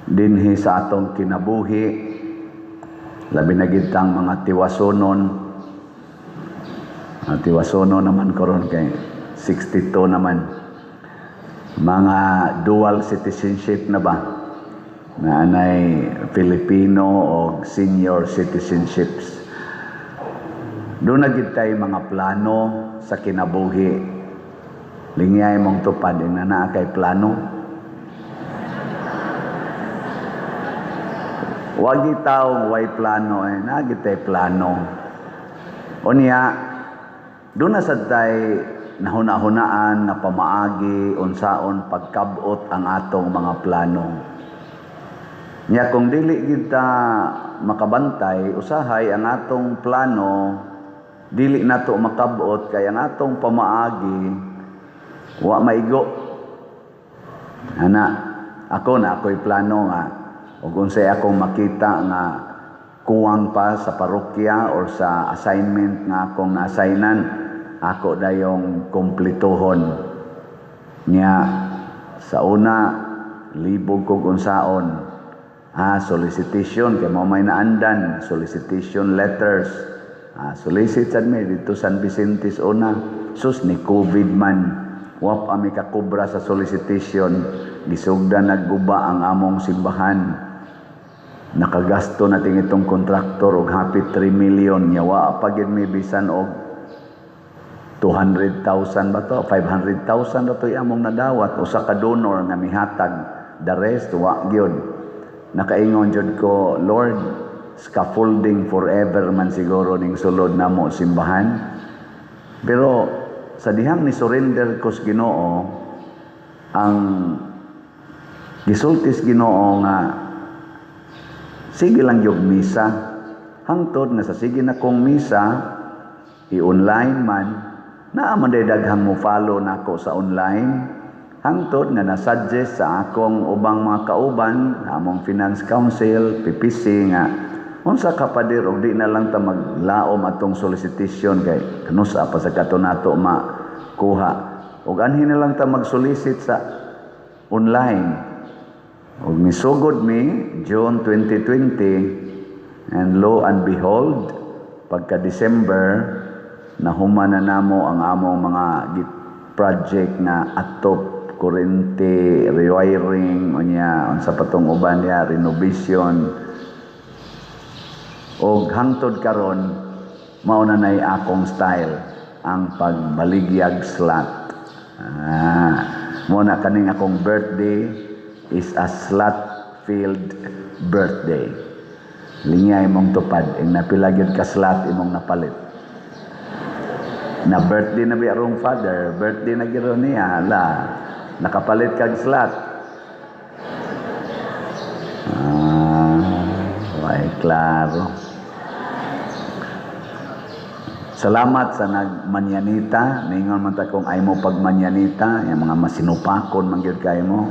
Dinhi sa atong kinabuhi, labi na gid tang mga tiwasonon. Ah, tiwasonon naman karon kay 62 naman. Mga dual citizenship na ba? Na anay Filipino o senior citizenships. Duna gid tay mga plano sa kinabuhi. Lingyay mong tupad ina naa kay plano. Wagi taong way plano eh, naa gid tay plano. Unya, duna sad tay nahuna-hunaan nga pamaagi unsaon pagkabot ang atong mga plano. Nya kung dili gid ta makabantay, usahay ang atong plano dili nato makabot kay ang atong pamaagi wa maigo. Ana, ako na ako'y plano nga ug unsay akong makita nga kuwang pa sa parokya or sa assignment nga akong na-assignan, ako dayong kumplituhon. Nya sa una libog kog unsaon. Ah, solicitation kay mao may naandan, solicitation letters. Ah, solicit sad mi dito San Vicente una. Sus, ni COVID man. Wa pa mi kakubra sa solicitation. Gisugdan nagguba ang among simbahan. Nakagasto natin itong kontraktor og hapit 3 million nya wa pa gyud mi bisan og 200,000 ba to, 500,000 ba to among nadawat, usa ka donor nga mihatag, the rest wa gyud. Nakaingon jud ko, "Lord, scaffolding forever man siguro ning sulod namo simbahan." Pero sa dihang ni surrender ko sa Ginoo, ang gisultis Ginoo nga sige lang yung misa, hangtod nga sa sige na kong misa i-online man, naa man day daghang mo follow nako sa online, hangtod nga na-suggest sa akong ubang mga kauban, among Finance Council, PPC, nga unsa ka, pader, og di na lang ta maglaom atong solicitation kay kanusa pa sa kato nato makuha, og anhi na lang ta mag-solicit sa online. Og misugod mi June 2020, and lo and behold, pagka December nahuman na namo ang among mga project nga atop kurente, rewiring, unya unsa pa tong uban niya, renovation. Og hangtod karon mao na nay akong style ang pagbaligyag slot. Ah, mo na kaning akong birthday is a slot filled birthday. Lingay mong tupad ing napila gyud ka slot imong napalit. Na birthday na bi arong father, birthday na giro niya, ala, nakapalit kag slot. Ah, way klaro. Salamat sa nagmanyanita. Ningon man ta kung ay mo pagmanyanita, yung mga masinupakon man gyud kay mo.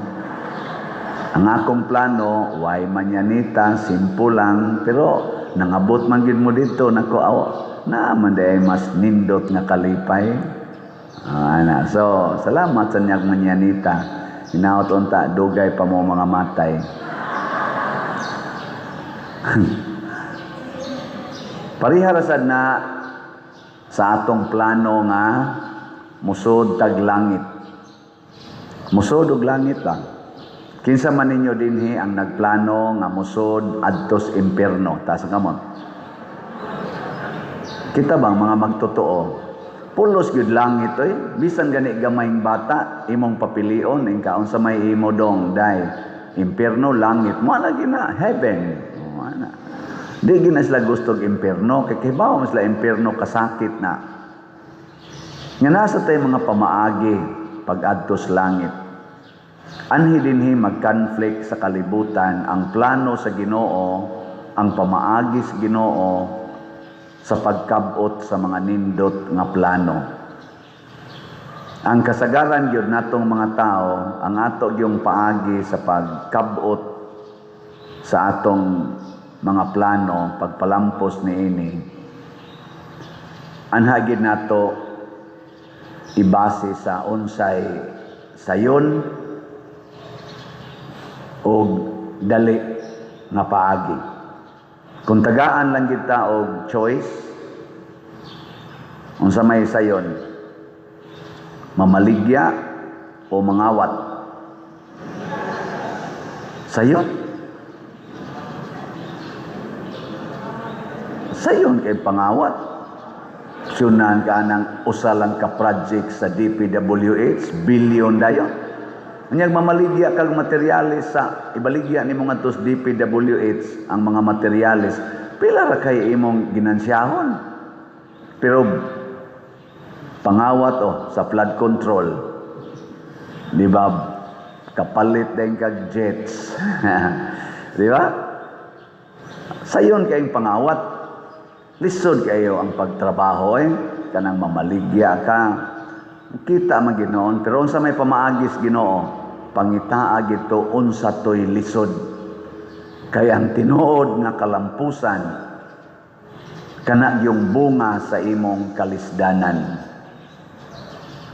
Ang akong plano, way manyanita, simple lang, pero nangabot man gyud mo dito, nako aw, na man day mas nindot nga kalipay. Ah, ana. So, salamat sa niyang manyanita. Hinaot unta dugay pa mo mga matay. Pareha ra sad na sa atong plano nga musod tag langit. Musod og langit lang. Kinsa man ninyo dinhi ang nagplano nga musod adtos impierno? Taas ang kamot. Kita bang mga magtotoo? Pulos gyud langit oy. Bisan gani gamayng bata imong papilion ing kaon sa may imo dong dai. Impierno, langit mo na gina heaven. O, ana. Di gina sila gusto og impierno kay kibaw man sila impierno kasakit na. Nga nasa tay mga pamaagi pag-adtos langit. Anhi dinhi mag-conflict sa kalibutan ang plano sa Ginoo, ang pamaagi sa Ginoo sa pagkabot sa mga nindot nga plano. Ang kasagaran gyud natong mga tao, ang ato gyung paagi sa pagkabot sa atong mga plano, pagpalampos niini, anha gyud nato ibase sa unsay sayon og dali nga paagi. Kung tagaan lang kita og choice, unsa may sayon? Mamaligya o mangawat? Sayon. Sayon kay pangawat. Sunan ka ng usa lang ka project sa DPWH, billion dayon. Unyag mamaligya kag materyales sa ibaligya nimo ngadto sa DPWH ang mga materyales, pila ra kay imong ginansiyahon. Pero pangawat oh sa flood control, di ba? Kapalit din kag jets. Di ba? Sayon kayong pangawat. Lisod kayo ang pagtrabaho eh. Kanang mamaligya ka. Kita man Ginoo, pero unsa may pamaagis Ginoo, pangitaa gito unsa toy lisod. Kay ang tinuod nga kalampusan kana yung bunga sa imong kalisdanan.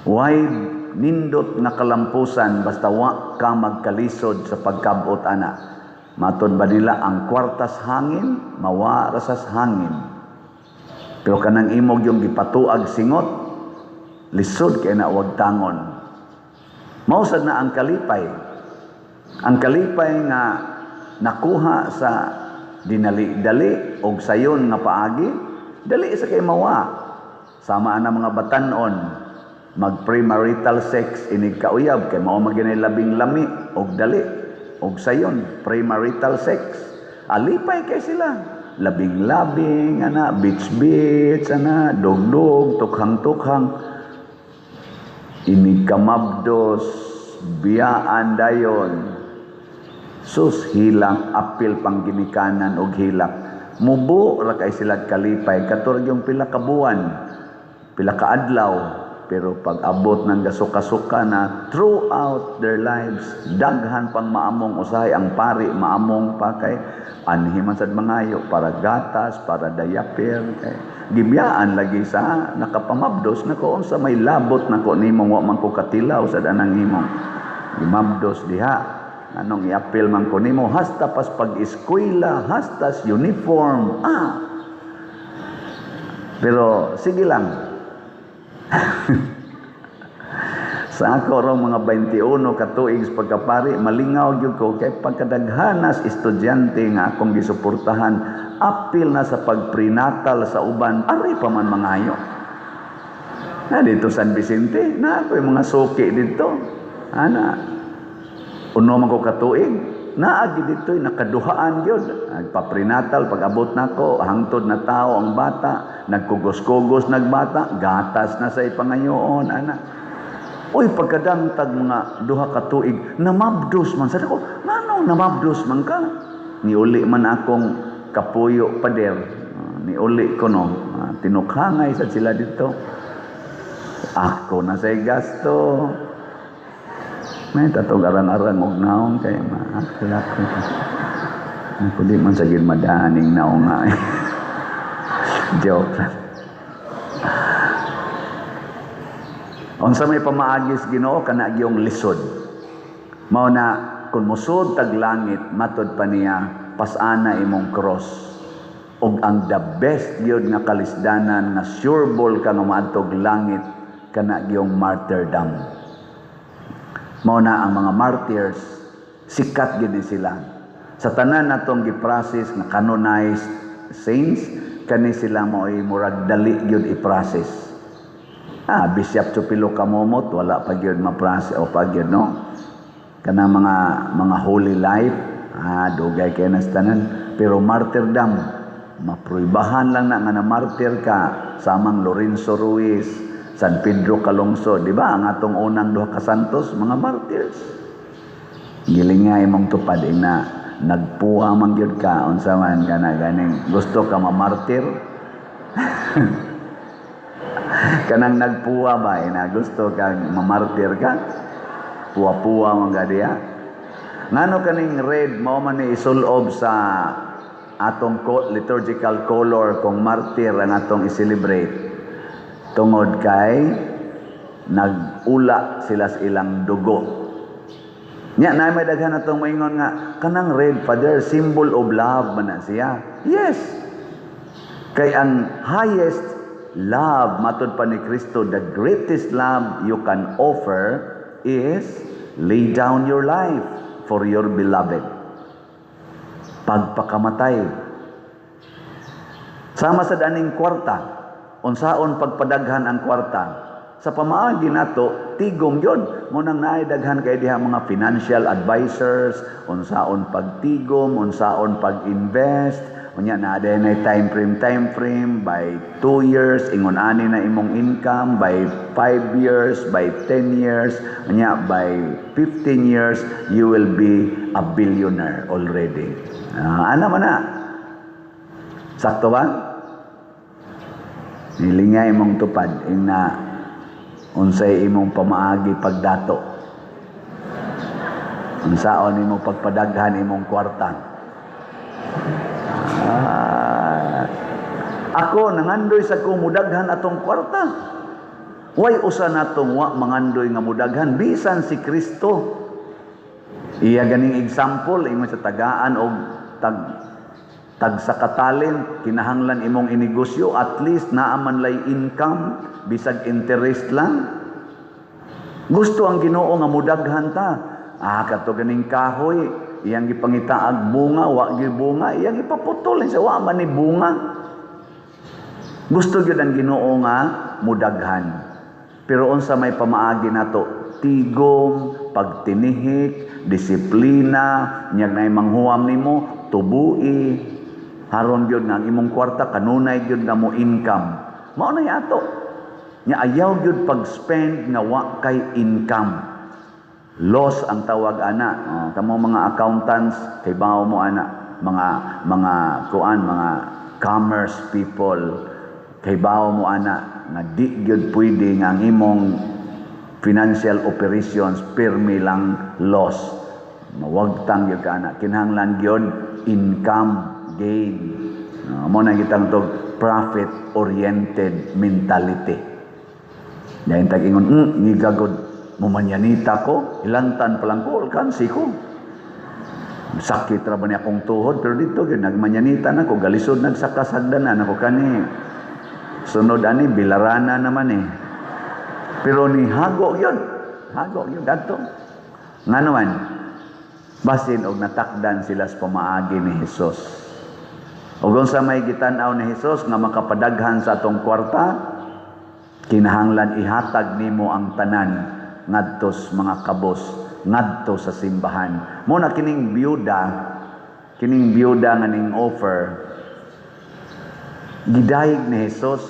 Why nindot nga kalampusan basta wa ka magkalisod sa pagkabot ana? Matod ba nila ang kwartas hangin, mawa ra sas hangin. Pero kanang imog yung gipatuag singot, lisod kay na wag tangon. Mausad na ang kalipay. Ang kalipay nga nakuha sa dinali-dali og sayon nga paagi, dali sa kay mawa. Sama na mga batanon, mag premarital sex inig kauyab kay mao man gyud labing lami og dali og sayon premarital sex. Alipay kay sila. Labing-labing ana, beach-beach ana, dog-dog, tukhang-tukhang. Inig kamabdos, biyaan dayon. Sus, hilang apil pang ginikanan og hilak. Mubo ra kay sila kalipay kator yung pila ka buwan, pila ka adlaw, pero pag abot ng gasuka-suka na throughout their lives, daghan pang maamong usahay ang pari, maamong pa kay anhi man sad mangayo para gatas, para diaper, kay gibiyaan lagi sa nakapamabdos nako unsa may labot nako nimong wa man ko katilaw sa danang imong gimabdos diha. Anong iapil man ko nimo hasta pas pag-eskwela, hasta uniform. Pero sige lang. Sa ako rong mga 21 katuig sa pagkapari, malingaw gyud ko kay pagkadaghanas estudyante nga akong gisuportahan, apil na sa pagprenatal sa uban, ari pa man mangayo. Na dito San Vicente, na ako'y mga suki dito. Ana, uno man ko katuig, naagi dito'y nakaduhaan gyud. Nagpa-prenatal, pag-abot nako, hangtod na tao ang bata, nagkugos-kugos nagbata, gatas na sa ipangayoon, ana. Uy, pagkadangtag mga duha ka tuig, namabdos man. Sabi ko, ngano namabdos man ka? Niuli man akong kapuyo pader. Niuli ko no. Tinukhangay sa sila dito. Ako na say gasto. May tatong arang-arang og naong kay maakilak ko. Ako di man sa gid madaning naong nga. Joke lang. Unsa may pamaagis Ginoo kana gyung lisod. Mao na kun mosud tag langit matod pa niya pasana imong cross. Og ang the best gyud nga kalisdanan nga sure ball ka nga maadtog langit kana gyung martyrdom. Mao na ang mga martyrs sikat gyud ni sila. Sa tanan natong gi-process nga canonized saints kani sila mao'y murag dali gyud i-process. Bishop Chupilo Camomot wala pa gyud ma-process o pa gyud no. Kana mga holy life, dugay kay nas tanan, pero martyrdom mapruibahan lang na nga na martyr ka samang Lorenzo Ruiz, San Pedro Calungsod, di ba? Ang atong unang duha ka santos, mga martyrs. Giling nga imong tupad ina, nagpuha man gyud ka unsa man kana ganing gusto ka mamartir. Kanang nagpuha ba ina gusto ka mamartir ka? Puwa-puwa man ka diya. Ngano kaning red mao man ni isulob sa atong liturgical color kung martir ang atong i-celebrate? Tungod kay nag-ula sila sa ilang dugo. Nya na may daghan atong moingon nga kanang red, Father, symbol of love man na siya. Yes. Kay ang highest love matud pa ni Kristo, the greatest love you can offer is lay down your life for your beloved. Pagpakamatay. Sama sa daning kwarta, unsaon pagpadaghan ang kwarta? Sa pamaagi nato, tigom yun. Munang naay daghan kay diha mga financial advisors, unsaon pagtigom, unsaon pag-invest, unya na na time frame, time frame by 2 years ingon ani na imong income, by 5 years, by 10 years, unya by 15 years you will be a billionaire already. Ana man na. Sakto ba? Nilingay imong tupad ina unsay imong pamaagi pagdato. Unsaon imong pagpadaghan imong kwarta. Ako nangandoy sa ko mudaghan atong kwarta. Way usa natong wa mangandoy nga mudaghan bisan si Kristo. Iya ganing example ingon sa tagaan og tag tag sa katalent, kinahanglan imong inegosyo, at least naa man lay income bisag interest lang. Gusto ang Ginoo nga mudaghan ta. Kato ganing kahoy, iyang gipangitaag bunga, wa gyud bunga, iyang ipaputol sa wa man ni bunga. Gusto gyud ang Ginoo nga mudaghan. Pero unsa may pamaagi nato? Tigom, pagtinihik, disiplina, nyag nay manghuam nimo, tubui. Haron gyud nga ang imong kwarta kanunay gyud nga mo income. Mao na ato. Nya ayaw gyud pag-spend nga wa kay income. Loss ang tawag ana. Oh, kamo mga accountants kay bawo mo ana, mga kuan, mga commerce people kay bawo mo ana nga di gyud pwede nga ang imong financial operations pirmi lang loss. Mawagtang gyud ka ana. Kinahanglan gyud income gain. Mo na kitang to profit oriented mentality. Dahil tag ingon, ngigagod, mumanyanita ko, ilantan pa lang ko, alkansi ko. Sakit ra ba ni akong tuhod, pero dito, gyud, nagmanyanita na ko, galisod nagsakasagdanan ako kani. Sunod ani, bilarana naman eh. Pero ni hago yun. Hago yun, gadto. Nga naman, basin og natakdan sila sa pamaagi ni Jesus. Ug unsa may gitan-aw ni Jesus nga makapadaghan sa atong kwarta, kinahanglan ihatag nimo ang tanan ngadto sa mga kabos, ngadto sa simbahan. Mo na kining biyuda nga ning offer, gidayeg ni Jesus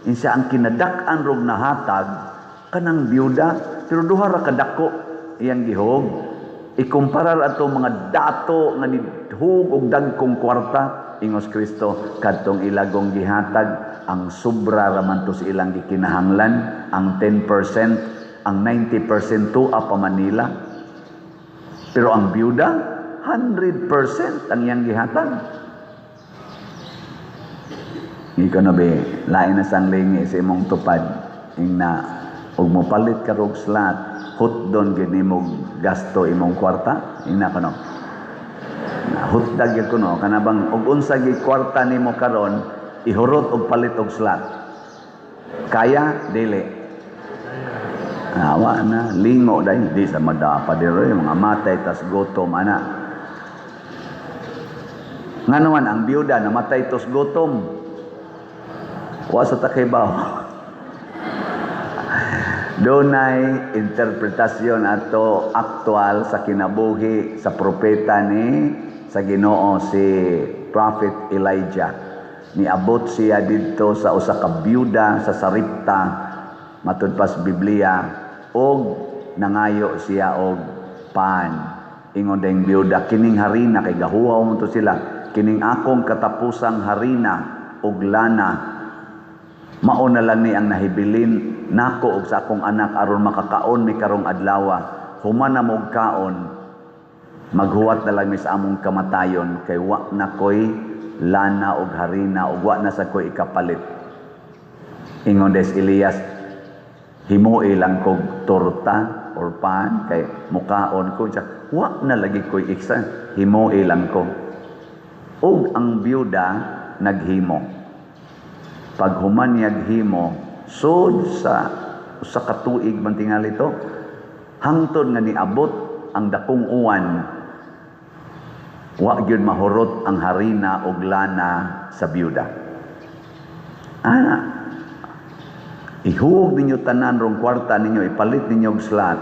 insa ang kinadak-an rog nahatag kanang biyuda, pero duha ra kadako iyang gihog. Ikumparar ato mga dato nga nihug og dagkong kwarta, ingos Kristo, kadtong ilagong gihatag ang sobra ra man to sa ilang gikinahanglan, ang 10%, ang 90% tuwa pa Manila. Pero ang biyuda, 100% ang iyang gihatag. Ikaw na be, lain na sang lingi sa imong tupad. Ing na, ug mopalit ka rog slot, hotdon gyud nimo gasto imong kwarta. Ing na kuno. Na hotdog gyud kuno kana bang og unsa gyud kwarta nimo karon ihurot og palit og slot. Kaya dili. Awa na lingo dahil di sa madapa diri mga matay tas gutom ana. Nga naman ang biyuda namatay tos gutom. Wa sa takibaw. Dunay interpretasyon ato aktual sa kinabuhi sa propeta ni sa Ginoo, si Prophet Elijah. Niabot siya didto sa usa ka biyuda sa Sarepta matud pa sa Biblia og nangayo siya og pan. Ingon ding biyuda, "Kining harina," kay gahuwaw mo to sila, "kining akong katapusang harina og lana mao na lang ni ang nahibilin nako og sa akong anak aron makakaon mi karong adlaw. Human na mo kaon, maghuwat na lang mi sa among kamatayon kay wa na koy lana og harina ug wa na sa koy ikapalit." Ingon des Elias, "Himoi lang kog torta or pan kay mukaon ko." Siya, Wa na lagi ko'y extra, himoi lang ko. Ug ang byuda naghimo. Pag human niyag himo, sud sa usa ka tuig man tingali to, hangtod nga niabot ang dakong uwan, wa gyud mahurot ang harina og lana sa byuda. Ana, ihuog ninyo tanan rong kwarta ninyo, ipalit ninyo og slot.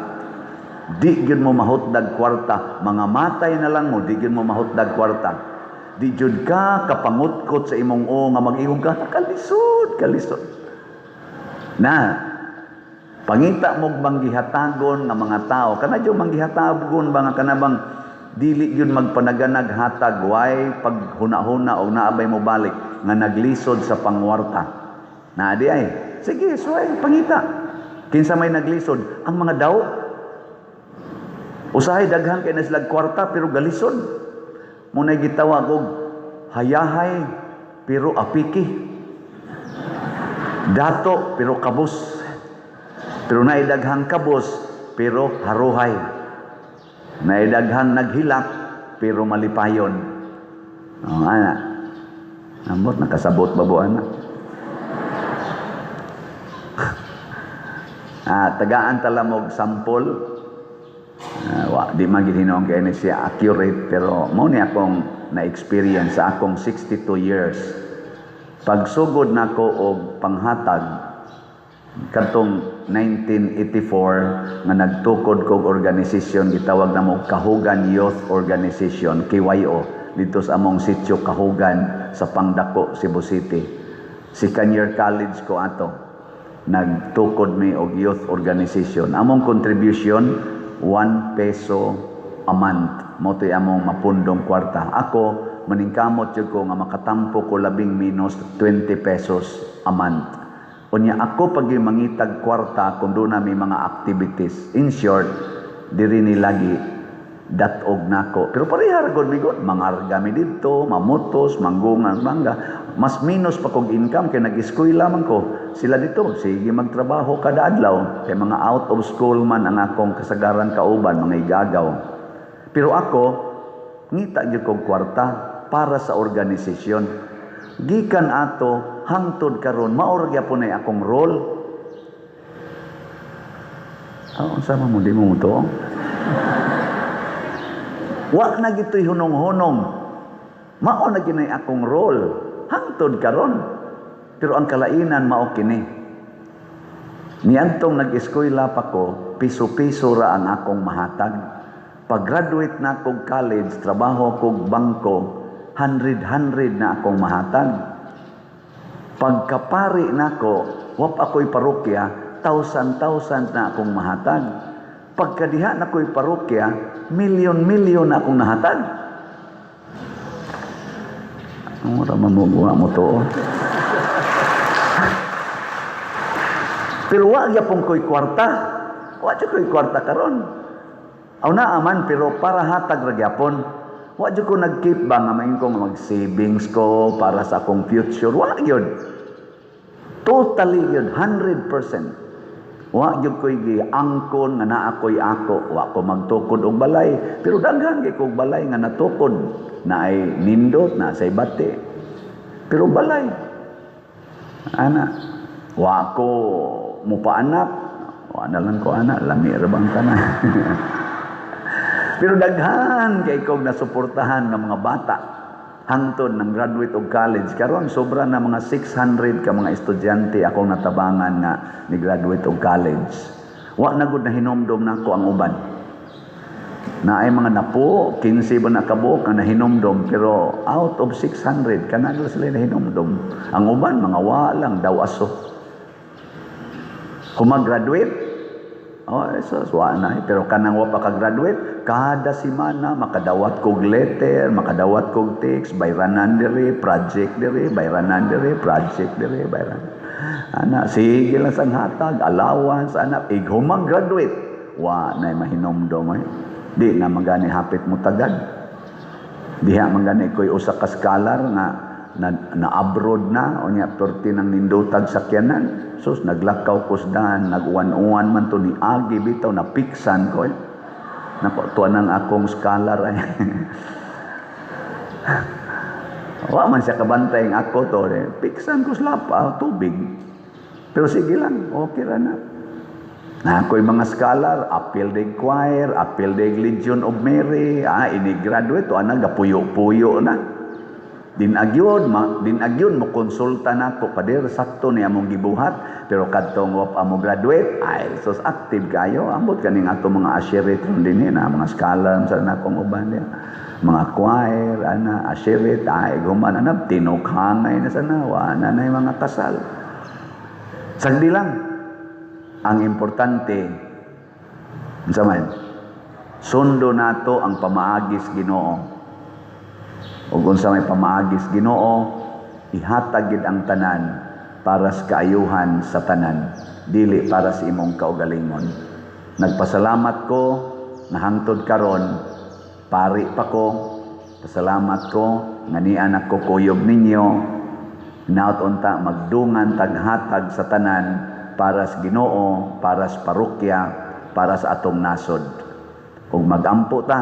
Di gyud mo mahutdag kwarta, mga matay na lang mo, di gyud mo mahutdag kwarta. Di jud ka kapangutkot sa imong o nga mag-ingon ka, kalisod, kalisod. Na, pangita mo manggihatagon nga mga tao, kana jud manggihatagon ba nga kana bang dili gyud magpanaganag hatag, way paghuna-huna og naabay mo balik nga naglisod sa pangwarta. Na di ay, sige, suway, pangita. Kinsa may naglisod? Ang mga daw. Usahay daghan kay na sila kwarta pero galisod. Muna'y gitawag og hayahay pero apiki. Dato pero kabus. Pero naay daghang kabus pero haruhay. Naay daghang naghilak pero malipayon. Oh, ana. Ambot nakasabot ba bo ana? Tagaan talamog sampol. Wa di man gid hinuon kay ni siya accurate, pero mao ni akong na-experience sa akong 62 years. Pagsugod nako og panghatag kadtong 1984 nga nagtukod kog organisasyon gitawag namo Kahugan Youth Organization, KYO, dito sa among sitio Kahugan sa Pangdako, Cebu City. Second year college ko ato, nagtukod mi og youth organization. Among contribution, 1 peso a month. Mao to'y among mapundong kwarta. Ako, maningkamot jud ko nga makatampo ko labing minus 20 pesos a month. Unya ako pag mangitag kwarta kung doon na may mga activities. In short, diri ni lagi datog nako. Pero pareha ra gud mi gud, mangarga mi didto, mamutos, manggungan, mangga. Mas minus pa kog income kay nag-eskwela man ko. Sila dito, sige magtrabaho kada adlaw. Kay mga out of school man ang akong kasagaran kauban, mga igagaw. Pero ako, ngita gyud kog kwarta para sa organisasyon. Gikan ato hangtod karon mao ra gyapon nay akong role. Ah, unsa man mo, di mo to? Wa na gito'y hunong-hunong. Mao na ginay akong role hangtod karon. Pero ang kalainan mao kini. Niadtong nag-eskwela pa ko, piso-piso ra ang akong mahatag. Pag-graduate na kog college, trabaho kog bangko, hundred-hundred na akong mahatag. Pagkapari nako, wap ako'y parokya, thousand-thousand na akong mahatag. Pagkadiha na ko'y parokya, milyon-milyon na akong nahatag. Ang mura mamuguha mo to. Pero wa gyapon ko'y kwarta. Wa jud ko'y kwarta karon. Aw naa man, pero para hatag ra gyapon. Wa jud ko nag-keep ba nga maingko nga mag-savings ko para sa akong future. Wa gyud. Totally gyud, 100%. Wa gyud ko'y giangkon nga naa ko'y ako. Wa ko magtukod og balay, pero daghan kay kog balay nga natukod. Naay nindot, naa say bati. Pero balay. Ana, wa ko mupaanak. Wa na lang ko ana, lami ra bang tanan. Pero daghan kay kog nasuportahan ng mga bata hangtod ng graduate og college. Karon sobra na mga 600 ka mga estudyante akong natabangan nga ni graduate og college. Wa na gud na hinomdom nako ang uban. Naay mga napo, 15 ba na kabuok nga nahinomdom, pero out of 600 kanang sila nahinomdom. Ang uban mga wa lang daw aso. Kung mag-graduate, oh, so, wa na. Pero kanang wa pa ka-graduate, kada semana makadawat kog letter, makadawat kog text, bayranan diri, project diri, bayranan diri, project diri, bayran. Ana, sige lang sang hatag, allowance, ana, ig graduate, wa na mahinomdom eh. Di na magani hapit mo tagad. Diha man gani ko'y usa ka scholar nga na abroad na, unya perti nang nindutag sakyanan. Sus, naglakaw ko daan, nag-uwan-uwan man to ni agi bitaw, napiksan ko eh. Nako, tuwa nang akong scholar ay. Wa man siya kabantay ang ako to. Eh. Piksan ko sa lapa, tubig. Pero sige lang, okay ra na. Na ako'y mga scholar, apil day choir, apil day Legion of Mary, ini-graduate, to ana gapuyo-puyo na. Din agyod, din agyod mo konsulta nako, "Pader, sakto ni among gibuhat?" Pero kadtong wa pa mo graduate, ay sus, active kayo. Ambot kaning ato mga usherette ron dinhi na mga scholar sa nakong uban niya. Mga choir, ana, usherette, ay human ana tinukhangay na sana, wa na nay mga kasal. Sagdi lang. Ang importante, unsa man? Sundo nato ang pamaagis Ginoo. Ug unsa may pamaagis Ginoo, ihatag gid ang tanan para sa kaayuhan sa tanan, dili para sa imong kaugalingon. Nagpasalamat ko nga hangtod karon pari pa ko. Pasalamat ko nga niya nako kuyog ninyo. Hinaut unta magdungan taghatag sa tanan para sa Ginoo, para sa parokya, para sa atong nasod. Ug magampo ta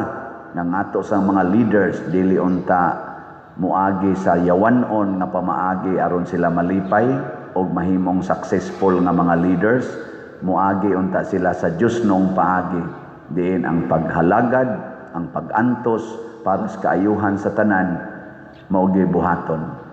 ng ato sa mga leaders, dili unta muagi sa yawanon nga pamaagi aron sila malipay og mahimong successful nga mga leaders. Muagi unta sila sa Diyosnong paagi, diin ang paghalagad, ang pagantos para sa kaayuhan sa tanan mao buhaton.